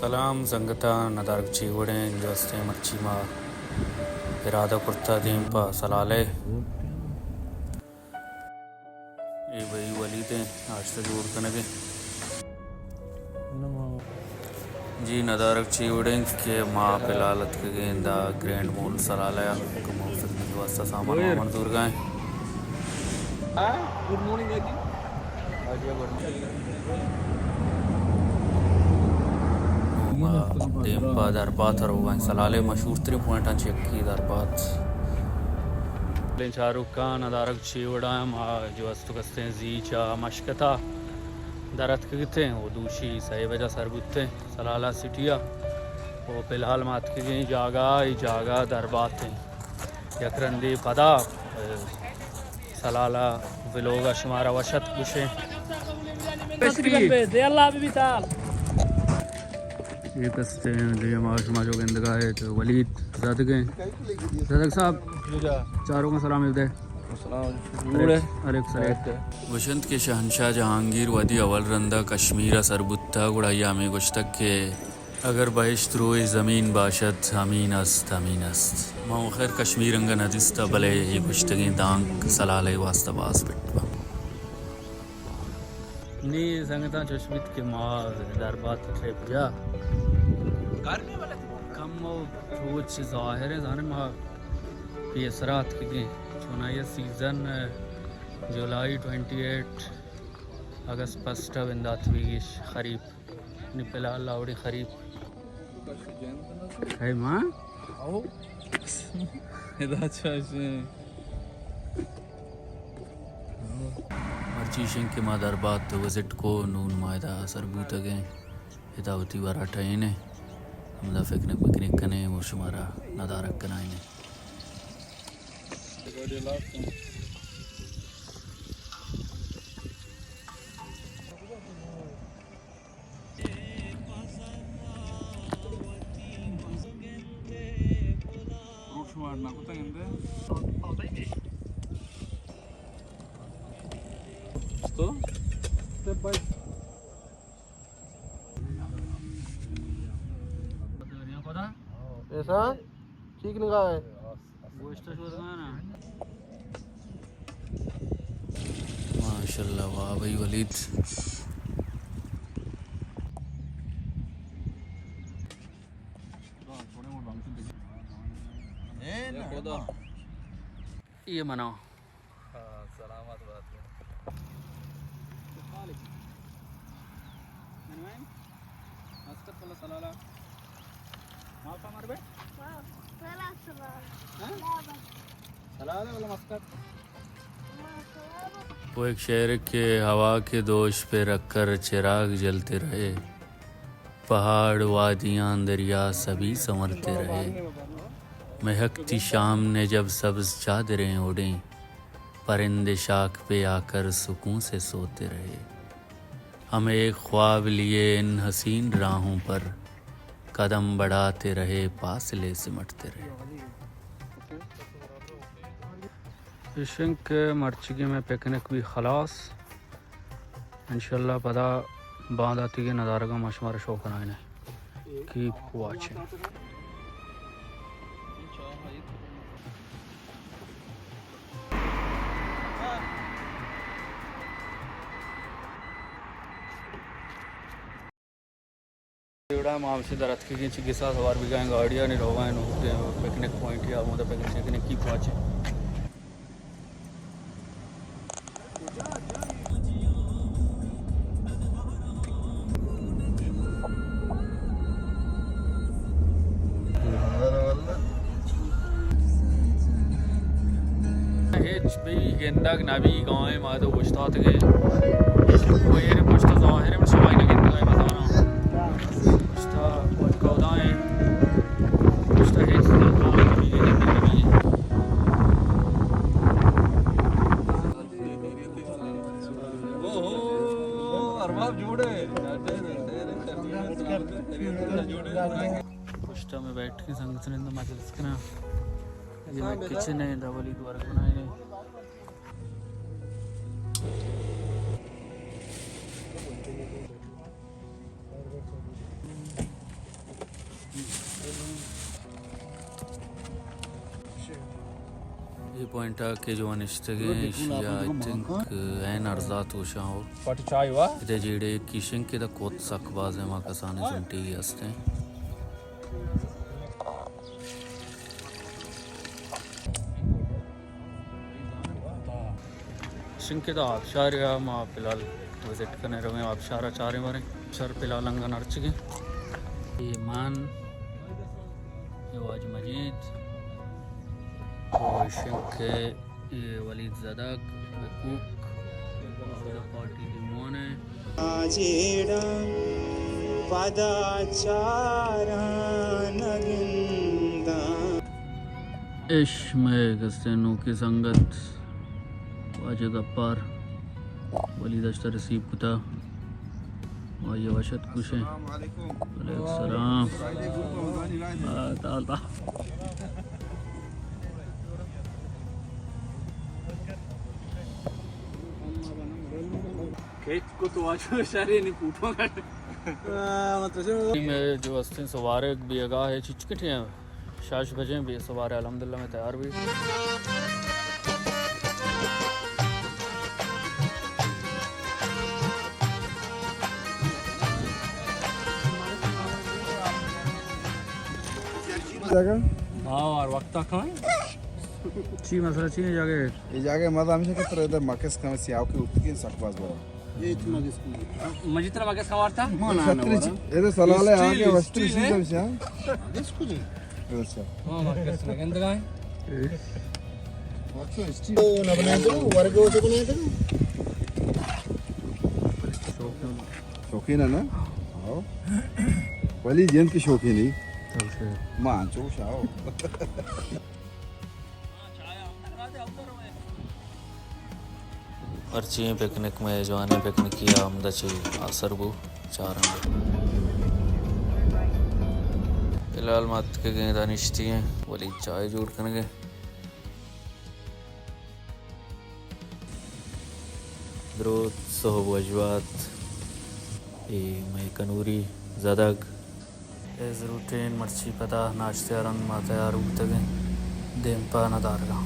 سلام سنگتاں، ندارگ چی وڑیں؟ جو استیں، مرچی ما ارادہ کرتا دیم پہ سلالے۔ اے بھئی ولید ایں، ناشتہ جوڑ کنگے۔ جی ندارگ چی وڑیں کہ ما فی الحال اتکگیں دا گرینڈ مول سلالہ ءَ، کمو فکر واسطہ سامان وامان زورگا ایں۔ ما دیم پہ دربات ءَ روگا ایں۔ سلالے مشہور ترین پوائنٹاں چہ یکے دربات۔ چاروکاں ندارگ چی وڑا ایں؟ ما جو است کستیں زی چہ مشکتا در اتکگتیں و دوشی سئے بجا سر بوتیں سلالہ سٹی ءَ۔ و فی الحال ما اتکگیں جاگہ، اے جاگہ دربات ایں۔ یک رندے پدا، اے، سلالہ ویلوگ ءَ شمارا وش اتک گوشیں۔ تقریباً بے دے اللہ بی بی تعال۔ اے کستیں جی، ما شما جو گندگا ایں تو ولید زدگیں۔ زدگ صاحب، چاروکاں سلام بدے۔ السلام علیکم۔ گوشنت کہ شہنشاہ جہانگیر وہدی اول رندا کشمیر ءَ سر بوتا، گڑا آئی ءَ ہمے گوشتگ کہ اگر بہشت روئے زمین باشد، امین است، امین است۔ ما خیر کشمیر انگا نہ دیستا، بلے اے گوشتگیں دانک سلالہ ءِ واسطہ باز پٹ با۔ نی سنگتاں چوش بیت کہ ما دربات ٹرپ جا۔ کمو روچ ظاہر ایں، زانے ما پیسرا اتکگیں۔ چونائی سیزن جولائی ٹوئنٹی ایٹ، اگست فرسٹ ءَ بندات بیگیش خریف۔ نی فی الحال آوڑیں خریف۔ اے ماں؟ او۔ ادا چاشیں۔ مرچی شنگ کہ ما دربات وزٹ کو، نون ما ادا سر بوتگیں۔ ادا وتی ورا ٹہینیں۔ ہمدا پکنک مکنک کنیں و شمارا ندارگ کنائینیں۔ روٹ شمار نہ کتگ اندے۔ تو؟ ایسا؟ ٹھیک نگاہ ہے۔ گوشت شودگانا۔ ماشاءاللہ، واہ بھائی ولید۔ یہ منا۔ ہاں، سلامت بات۔ مسکت والا سلالہ۔ ہاں؟ سلالہ، سلالہ۔ ہاں؟ سلالہ۔ سلالہ والا مسکت۔ وہ ایک شعر ہے کہ ہوا کے دوش پہ رکھ کر چراغ جلتے رہے، پہاڑ، وادیاں، دریا سبھی سنورتے رہے۔ مہک تھی شام نے جب سبز چادریں اوڑھیں، پرندے شاخ پہ آ کر سکون سے سوتے رہے۔ ہمیں ایک خواب لیے ان حسین راہوں پر، قدم بڑھاتے رہے، فاصلے سمٹتے رہے۔ اشنک مرچگی میں پکنک بھی خلاص۔ انشاءاللہ پدا بانداتیگیں ندارگاں ما شمارا شو کنائینیں۔ Keep watching۔ جوڑا ما ہمشی در اتکگیں، چہ گسا سوار بیگائیں گاڑی ءَ، نی روگائیں نوں پکنک پوائنٹ ءَ، ہمودا پکنک شکنک۔ Keep watching۔ ہچ بھی گندگ نبی، گائیں ما تو اوشتاتگیں۔ کوئر پشت ظاہر ہے، شمائی نہ گندگائے بزانا۔ پشتا کوئی کودائیں۔ پشتا ہچ نبی، گندگ نبی۔ اوہو، ارباب جوڑے۔ پشتا میں بیٹھ کے سنگت نے مجلس کنا۔ یہ میں کچن ہے، دا ولید ورک بنائے نے۔ پوائنٹ ءَ کہ جو نشتگیں، ایشی ءَ آئی تھنک این ارزات گوشاں ہو۔ پٹ چائے وا؟ ادے جیڑے کی شنک ادا کوت سک باز ہیں، ما کسانے چنٹی ہستیں۔ شنک ادا آبشار ءَ ما فی الحال وزٹ کنیں، رویں آبشار ءَ چاریں، بریں۔ شر فی الحال انگن ارچگیں۔ ایمان، اے واجہ مجید، او شنک اے ولید زدگ، کوک، پارٹی دیوان ہے۔ آ جیڑا پدا چاران نگنداں۔ اش مئے گستیں نوکیں سنگت واجہ گپار ولید اشتر ریسیو کتا۔ واجہ وش اتک گوشیں۔ السلام علیکم۔ وعلیکم السلام۔ آ، تال تا۔ کیچ کو تو واجہ شری نی پوٹو۔ آ، مطلب، مئے جو ہستیں سوارگ بیگاہ ہے، چچکٹیں۔ شش بجیں بی سوارے الحمدللہ میں تیار بی۔ جگہ؟ ہاں، اور وقت کھائیں۔ چی مسئلہ چی ہے جگہ؟ یہ جگہ مزہ ہمیشہ کہ ترے ادھر مکس کم سیاو کی اتکی سک باز بڑا۔ مجید ترا مگس کا وارتا؟ اے سلالے آگے وشتری چیز ہم شاہ۔ اچھا۔ ہاں، مگس نگندگا ہے۔ او، نہ بنائے تو، ورگو تو بنائے تو۔ شوقین ہے نا؟ ہاں۔ ولی جند کی شوقین ہی۔ ماں چو شاو۔ مرچی پکنک مئے جوانیں پکنکی ءَ ہمدا چہ آسر بو چاران۔ فی الحال ما اتکگیں ادا نشتی ایں، ولی چائے جوڑ کنگے۔ دروت، سہب وش بات۔ اے مئے کنوری زدگ۔ اے زروٹین مرچی پدا ناشتے ءَ رند ما تیار بوتگیں دیم پہ ندارگاں۔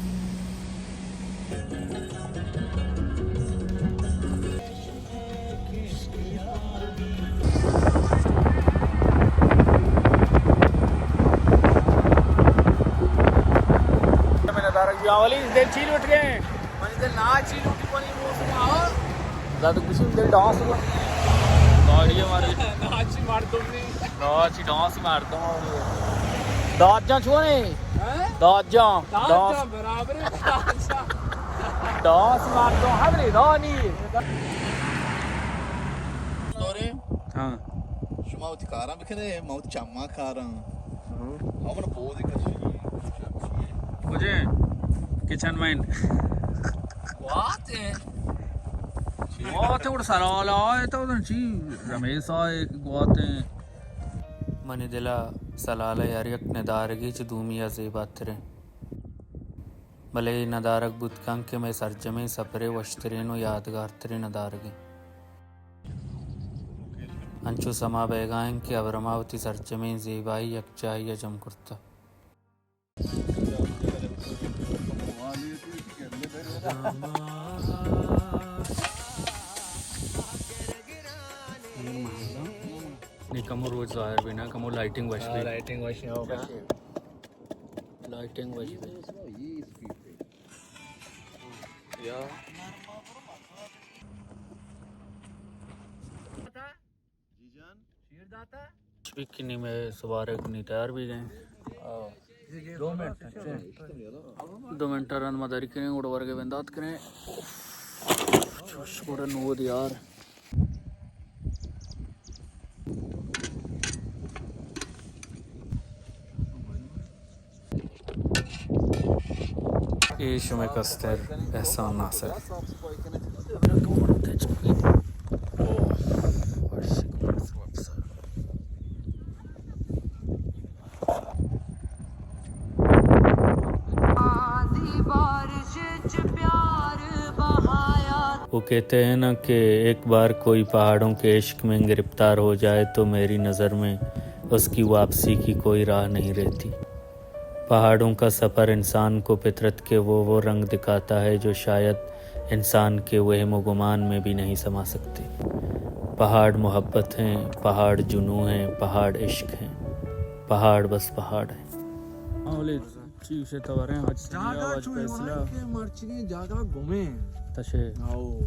ندارگ جی اولی دل چیل اٹھ گئے۔ منی دل ناچی لوٹی کنی موسم آ۔ زیادہ کچھ دل ڈانس ہوا۔ گاڑی ہمارے۔ ناچی مردم نہیں۔ ناچی ڈانس مردم آ۔ داد جان چونے؟ ہاں؟ داد جان۔ داد ڈانس۔ جان برابر ہے، داد جان۔ ڈانس مردم ہم نہیں، دانی۔ ہاں۔ شما وتی کاراں بکنے، ما وتی چماں کاراں۔ ہاں۔ ہمن بودی کشی۔ کجے؟ کچن مین۔ گوات ہیں۔ گوات ہیں، اور سلال آئے تو چی؟ رمیس آئے گوات ہیں۔ منی دلا سلال ہر یک ندارگی چہ دومی ءَ زیباتریں۔ بلے اے ندارگ بوت کنت کہ مئے سرجمیں سپرے وشترین و یادگارترین ندارگیں۔ انچو سما بیگا انت کہ ابرما وتی سرجمیں زیبائی یکجاہی ءَ جم کرتہ۔ نی کمو روچ ظاہر بی نا، کمو لائٹنگ وش بی۔ ہاں، لائٹنگ وش ہے، ہاں۔ لائٹنگ وش بی۔ یا۔ جی جان۔ شیر داتا؟ شبی کنی مئے سوارے کنی تیار بی گئے۔ دو منٹ، اچھا۔ دو منٹ رند ما داری کنیں، گڑا ورگے بندات کنیں۔ چوش گڑا نود یار۔ اے شمئے کستر احسان ناصر۔ وہ کہتے ہیں نا کہ ایک بار کوئی پہاڑوں کے عشق میں گرفتار ہو جائے تو میری نظر میں اس کی واپسی کی کوئی راہ نہیں رہتی۔ پہاڑوں کا سفر انسان کو فطرت کے وہ وہ رنگ دکھاتا ہے جو شاید انسان کے وہم و گمان میں بھی نہیں سما سکتے۔ پہاڑ محبت ہیں، پہاڑ جنوں ہیں، پہاڑ عشق ہیں، پہاڑ بس پہاڑ ہیں۔ ہاں، ولید، چی گوشے تو؟ وریں، حاجی سنی جاگہ آواز چو فیصلہ۔ کہ مرچگیں جاگہ گمیں۔ تشے۔ او۔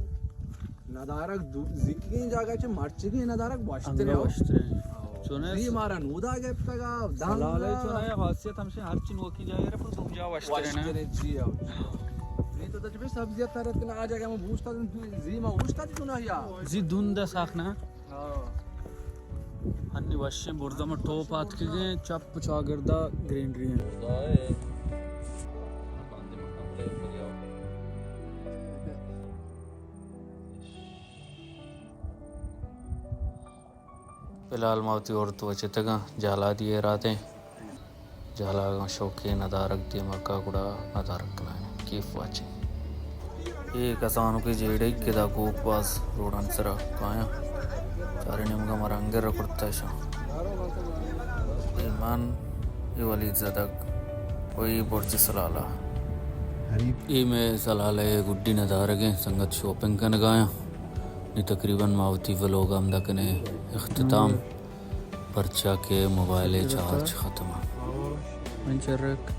ندارگ دو-، زیکگیں جاگہ چہ مرچگیں ندارگ وشترے انگا ہو۔ وشترے۔ او۔ چونے زی س-، مارا نودا گپتگا، دنگا۔ سلالے چونے خاصیت ہمشے ہرچی نوکی جاگہ رے پر دوم جا وشترے نا۔ وشترے جی ہو۔ زی تو تجبے سبزیت ترت کنا آ جاگہ میں بوشتا دن تو زی ما اوشتا چونا یا۔ زی دن دا ساخ نا۔ ہاں۔ ہنی وشیں برزا ما ٹوپ آتکگیں، چپ چاگردا گرینری ہیں۔ فی الحال ما وتی اردو چتگاں، جہلادی ء راتیں۔ جہلاگاں شوقیں ندارگ دیمگا گڑا ندارگ کنائیں۔ کیف واچیں۔ اے کسانکیں جیڑگ کہ دا گوک باز روڈان سرا کایاں۔ چارے نیمگا ما رنگ ء رکڑتا اشاں۔ اے من، اے ولید زدگ و اے برج سلالہ۔ اے مئے سلالہ ء گڈی ندارگیں سنگت شاپنگ کنگایاں۔ نی تقریباً ما وتی ولوگ ہمدا کنیں اختتام۔ پرچا کہ موبائل ء چارج ختم ء۔ من چرک۔